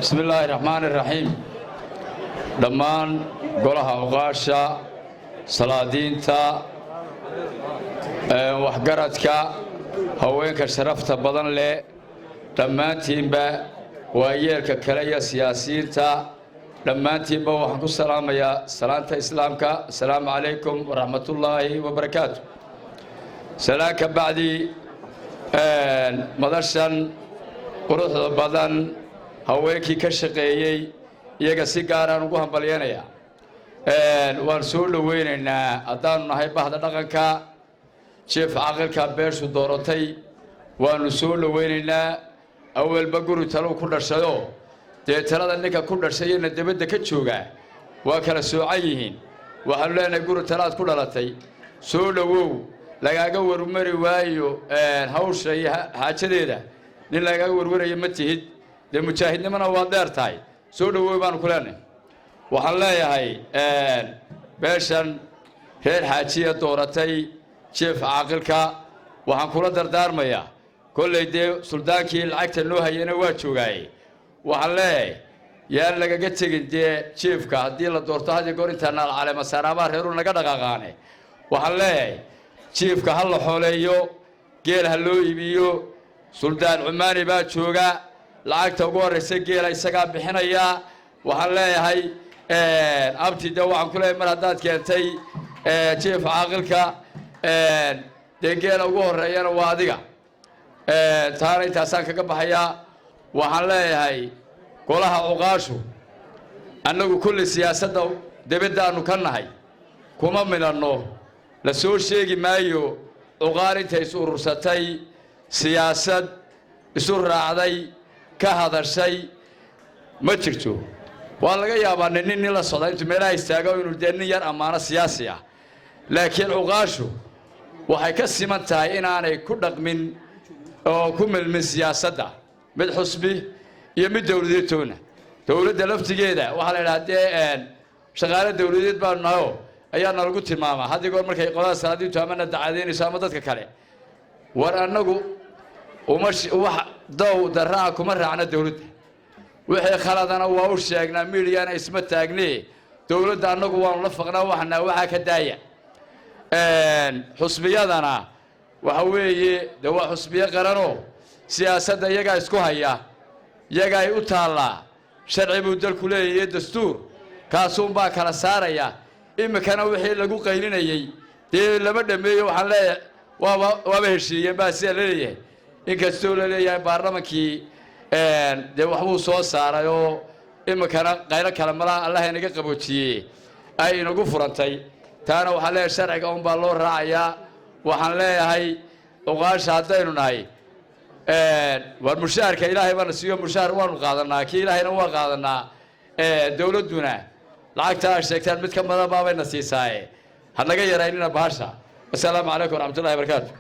Bismi illaahi raxmaani raxiim. Dhammaan golaha cuqaasha, salaadiinta, waxgaradka, haweenka sharafta badan leh, dhammaantiinba, waayeelka kale iyo siyaasiyiinta, dhammaantiinba waxaan ku salaamayaa salaanta Islaamka: asalaamu calaykum waraxmatullaahi wabarakaatu. Salaan ka bacdi, madashan quruxda badan haweenkii ka shaqeeyey iyaga si gaaraan ugu hambalyanayaa. Waan soo dhoweynaynaa haddaanu nahay bahda dhaqanka jief caaqilka beeshu dooratay. Waanu soo dhoweynaynaa. Awalba guri talou ku dhashayoo dee talada ninka ku dhashay iyona debadda ka joogaa waa kala soocan yihiin. Waxaanu leenahay, guri talaad ku dhalatay, soo dhowow. Lagaaga warmari waayo hawsha iyo xaajadeeda, nin lagaaga warwarayo ma tihid. Dee mujaahidnimona waa dheer tahay. Soo dhowow baanu ku leenahay. Waxaan leeyahay, beeshan reer Xaajiya dooratay jief caaqilka, waxaan kula dardaarmayaa, kollay dee suldaankii lacagta noo hayana waa joogaaye, waxaan leeyahay yaan lagaga tegin dee jiefka haddii la doorto. Had iyo goor intaa naal caleema saaraabaa reeru naga dhaqaaqaane. Waxaan leeyahay, jiefka ha la xooleeyo, geel ha loo iibiyo. Suldaan Cumaani baa jooga, lacagta ugu horraysa geela isagaa bixinaya. Waxaan leeyahay, abti, dee waxaan ku leeyahay, mar haddaad keentay jief caaqilka, dee geela ugu horreeyana waa adiga. Taana intaasaan kaga baxayaa. Waxaan leeyahay, golaha cuqaashu, annagu kulli siyaasadda debaddaannu ka nahay, kuma milanno. La soo sheegi maayo cuqaal intay is urursatay, siyaasad isu raacday, ka hadashay ma jirto. Waa laga yaabaa nin la socda intuu meelaha istaago inuu dee nin yar ammaano siyaasi ah, laakiin cuqaashu waxay ka siman tahay inaanay ku dhaqmin oo ku milmin siyaasadda, mid xusbi iyo mid dowladeed toona. Dowladda laftigeeda waxaa la idhaha dee shaqaale dowladeed baanu nahayoo ayaa nalagu tilmaamaa haddii goor markay qolada salaadiintu amana dacadaynayso ama dadka kale. War annagu uma wax dow darraa kuma raacna dowladda. Wixii khaladana waa u sheegnaa, miidiyana isma taagne. Dowladda annagu waanu la faqnaa, waxnaa waxaa ka daaya. Xusbiyadana waxa weeye dee waa xusbiyo qaranoo siyaasadda iyagaa isku haya, iyagaay u taallaa. Sharci buu dalku leeyahay, dastuur kaasuunbaa kala saaraya. Iminkana wixii lagu qaylinayey dee lama dhameeyo. Waxaan leeyahay, waaba heshiiyeen baa sida laleeyahay, inkastoo la leeyahay baarlamankii dee waxbuu soo saaray oo iminkana qaylo kale malaha Allah inaga qaboojiyey ay inagu furantay. Taana waxaan leeyahay, sharciga unbaa loo raacayaa. Waxaan leeyahay, cuqaasha haddaynu nahay, waar mushaharka Ilaahay baana siiyo, mushaar waanu qaadanaa, kii Ilaahayna waa qaadanaa. Dowladduna lacagta aad sheegtaan mid ka badan baabayna siisaaye, hanaga yaraynina bahasha. Assalaamu calaykum waraxmatullahi barakaatu.